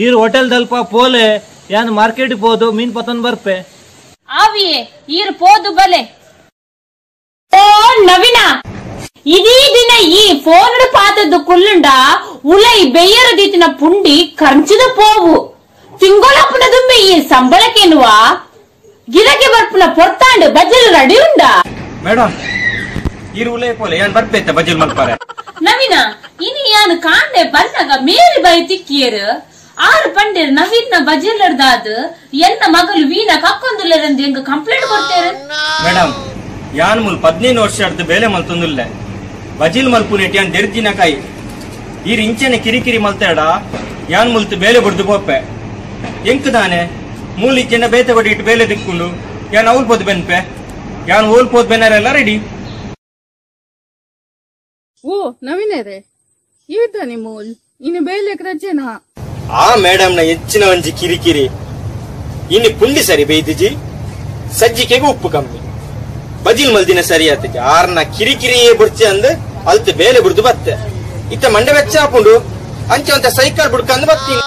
ಈರ್ ಹೋಟೆಲ್ ದಲ್ಪ ಪೋಲೆ ಯಾನ್ ಮಾರ್ಕೆಟ್ ಪೋದು ಮೀನ್ ಪತನ್ ಬರ್ಪೆ. ಆವಿಯೇ ಈರ್ ಪೋದು ಬಲೆ. ಓ ನವೀನ, ಇದೀ ದಿನ ಈ ಫೋನ್ ಪಾತದ್ದು ಕುಲ್ಲುಂಡ ಉಲೈ ಬೆಯ್ಯರ ದೀತಿನ ಪುಂಡಿ ಕಂಚಿದ ಪೋವು. ತಿಂಗೊಳಪ್ಪನ ದುಂಬೆ ಈ ಸಂಬಳಕ್ಕೇನುವ ಗಿರಕ್ಕೆ ಬರ್ಪುನ ಪೊರ್ತಾಂಡು ಬಜ್ಜಲು ರೆಡಿ ಉಂಡ. ಮೇಡಮ್ ಈರ್ ಉಲೈ ಪೋಲೆ ಯಾನ್ ಬರ್ಪೇತ ಬಜ್ಜಲ್ ಮಲ್ಪಾರೆ. ನವೀನ, ಇನಿ ಯಾನ್ ಕಾಂಡೆ ಬನ್ನಗ ಮೇರಿ ಬೈ ತಿಕ್ಕಿಯರು ಆರು ಪಂಡೇರ್ ನವೀನ ಬಜೆಲ್ಲರ್ದಾದ್ ಎನ್ನ ಮಗಲು ವೀಣಾ ಕಕ್ಕೊಂದುಲ್ಲೆರಂದು ಎಂಗ ಕಂಪ್ಲೇಂಟ್ ಕೊಡ್ತೇರು. ಮೇಡಮ್ ಯಾನ್ ಮುಲ್ 15 ವರ್ಷ ಅರ್ಧ ಬೇಲೆ ಮಲ್ತೊಂದುಲ್ಲೆ ಬಜಿಲ್ ಮಲ್ಪುನೇಟಿ ಯಾನ್ ದೆರ್ಜಿನ ಕಾಯಿ. ಈರ್ ಇಂಚನೆ ಕಿರಿಕಿರಿ ಮಲ್ತೇಡ ಯಾನ್ ಮುಲ್ತು ಬೇಲೆ ಬುಡ್ದು ಪೋಪೆ. ಎಂಕ್ ದಾನೆ ಮೂಲ್ ಇಜ್ಜನ ಬೇತೆ ಕೊಡಿ ಇಟ್ಟು ಬೇಲೆ ದಿಕ್ಕೊಂಡು ಯಾನ್ ಅವ್ಲ್ ಪೋದು ಬೆನ್ಪೆ. ಯಾನ್ ಓಲ್ ಪೋದ್ ಬೆನ್ನಾರೆಲ್ಲ ರೆಡಿ. ಓ ನವೀನರೇ, ಈತಾನೆ ಮೂಲ್ ಇನ್ನು ಬೇಲೆಕ್ ರಜೆನಾ? ಆ ಮೇಡಮ್ ನ ಹೆಚ್ಚಿನ ಒಂಜಿ ಕಿರಿಕಿರಿ. ಇನ್ನು ಪುಂಡಿ ಸರಿ ಬೇಯ್ದಿಜಿ, ಸಜ್ಜಿಕೆಗೆ ಉಪ್ಪು ಕಮ್ಮಿ, ಬಜಿಲ್ ಮಲ್ದಿನ ಸರಿ ಆತಜಿ. ಆರ್ನ ಕಿರಿಕಿರಿಯೇ ಬುಡ್ಚಿ ಅಂದ್ ಅಲ್ತ್ ಬೇಲೆ ಬುಡ್ದು ಬತ್ತೆ. ಇತ್ತ ಮಂಡೆ ಬೆಚ್ಚ ಹಾಕೊಂಡು ಅಂಚೆ ಅಂತ ಸೈಕಲ್ ಬುಡ್ಕಂದ್ ಬತ್ತೀನಿ.